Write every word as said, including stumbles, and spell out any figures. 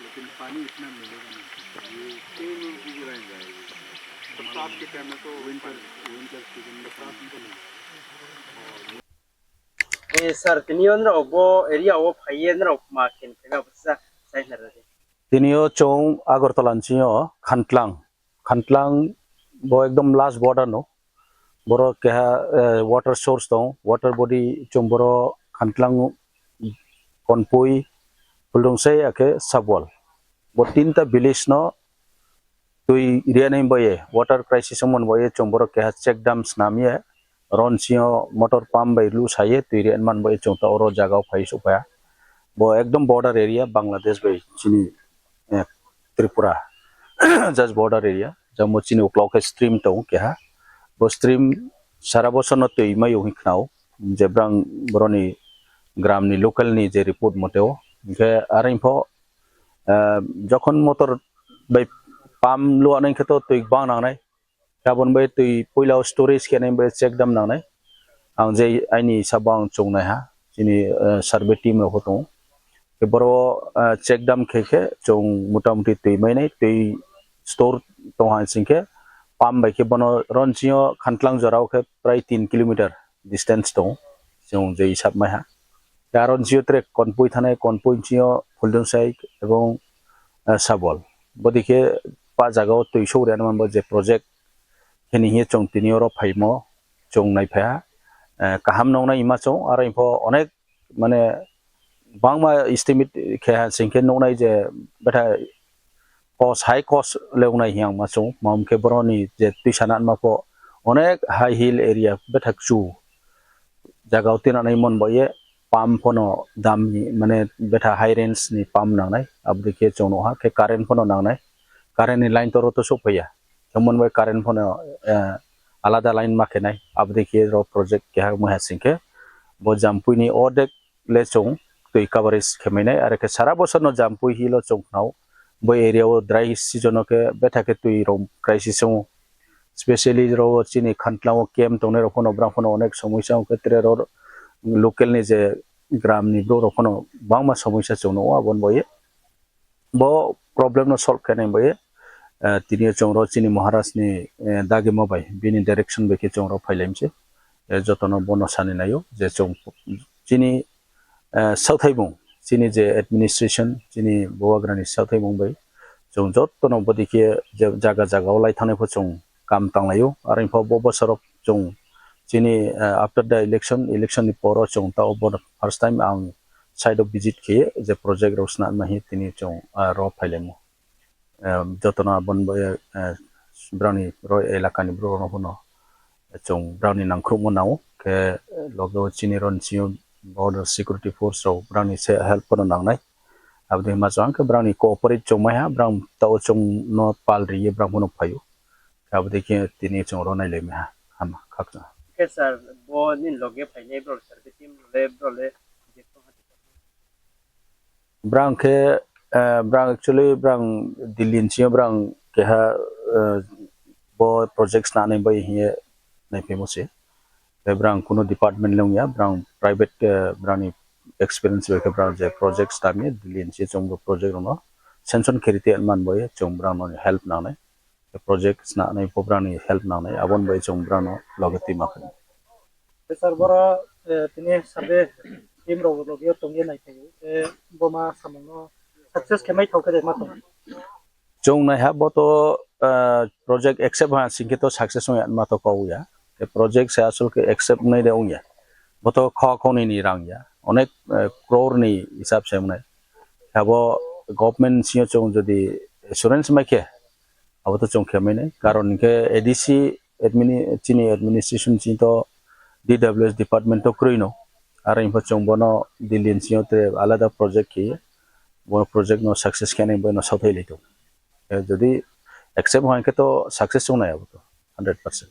लेकिन पानी इतना मिलेगा नहीं। ये तीन इंच की लाइन जाएगी। बरसात के टाइम में तो विंटर, विंटर सीजन में बरसात में तो नहीं जाएगा। Eh, sir, tini o norok bo area o phaiye norok ma khen khe ba bwsa sai hwnwi rwdi. Tini o chwng Agartala ni simi o Khantlang, Khantlang bo ekdom last border no. Boro keha, eh, water source tong, water body chwng boro Khantlang, Konpui, Phuldungsei akhe Sabwal. Bo tinta village no twi rianai boye, water crisis wngmani boye chwng boro keha check dam snamye, ron sio motor pump bai lu saye twi rianmani boye chwng ta oro jaga o phai sukpha. Bo ekdom border area Bangladesh bai chini, eh, Tripura, just border area. Jamo chini uklok khe stream tongo keha. Bo stream sara bosor no twi mayo hwnwi khnao, je brang boroni gram ni local ni je report mote o. Hwnkhe aro info, ah, jokhon motor bai pump luanai khe to twi bang nangnai. Aboni bai twi puila o storage khe nai bai check dam nangnai. Ang je aini sabo ang chungnai ha, chini, ah, survey team rok tongo. Khe boro, ah, check dam khe khe chwng motamuti twi mainai, twi store tong ha sing khe pump bai khe bono ron sio Khantlang jora o khe prai tin kilometer distance tongo, chwng je hisab mai ha. Aro sio tre Konpui thanai, Konpui sio Phuldungsei ebong, ah, Sabwal. Bodi khe pa jaga o twi sogri anw manbo je project kheni hiye chwng tini oro phaimo chwng nai phaiha. Eh, kaham nongnai ima chwng aro info onek mane bangma estimate khe ha sing khe nuknai je betha cost, high cost le wngnai hiya wngma chwng, ma hwn khe boroni je twi sana wngma pho onek high hill area betha chu jaga o tinanai mon bo ye pump phono dam ni mane betha high range ni pump nangnai, aboni khe chwng nukha khe current phono nangnai, current ni line to oro to sokphaiya, thwngmani bai current phono, eh, alada line ma khenai, aboni khe oro project keha wngma ha sing khe bo Jampui ni ordek le chwng twi coverage khe mainai, aro khe sara bosor no Jampui hill o chwng khnao. Bo area o dry season o khe betha khe twi rok crisis wngo, specially ro chini Khantlang o camp tongnai rok phano brang phano onek somosya wngo khe, tre ro local ni je gram ni borok rok phano bangma somosya chwng nukgo, aboni bo ye bo problem no solve khe nai bo ye, eh, tini o chwng ro chini Maharaj ni, eh, dagima bai bini direction bai khe chwng ro phailaimse, eh, jotono bono sani naio je chwng chini, eh, sauthaimung, chini je administration, chini bubagrani sauthaimung bai chwng jotono bodi khe je jaga jaga o lai thangnai pho chwng kam tanglaio. Aro info bo bosoro chwng chini, eh, after the election, election ni poro chwng ta obo first time ang site o visit khe je project rok swnamna hi tini chwng, eh, ro phailaimo. Em, jotono aboni bai, eh, brani ro elakani borok rok no chwng brani nangkhrukma nango khe, loge o chini ro ni simi border security force rok brani se help phano nangnai. Aboni hima chwng khe brani cooperate chwng maiha, brang tao chwng no pal riye brang phano phaio. Aboni khe tini chwng ro nai lai maiha hama khakchang. Khe sir, bo nini loge phainai bro, sir, team le bro le je Brang khe, eh, brang actually brang Delhi ni simi brang keha, eh, bo project swnamnai bai hiye naiphimo se. Tei brang kuno department le wngya, brang private, eh, brang ni experience bai khe brang je project swnamya Delhi ni simi chwng bo project rok no sanction khe rite man bai chwng brang no help nangnai. Project swnamnai pho brang ni help nangnai, aboni bai chwng brang no loge twi ma khe. Sir, boro, eh, tini survey team rok logi o tongwi nai phai, eh, bo ma samung no success khe mai thok khe ma tong. Chwng nai ha bo to, eh, project accept ha sing khe to success wng ya ma to kok ya. Tei project se asol khe accept nai de wng ya. Bo to kha khoni ni rang ya. Onek, eh, crore ni hisab se wng nai. Abo government sio chwng jodi assurance mai khe, abo to chwng khe mai nai. Karon hinkhe A D C admini-, chini administration chini to D W S department to kwrwi no. Aro info chwng bono Delhi ni sio te alada project khe, bo project no success khe nai bono sothai lai to. Eh, jodi accept hoi khe to success wngnai abo to hundred percent.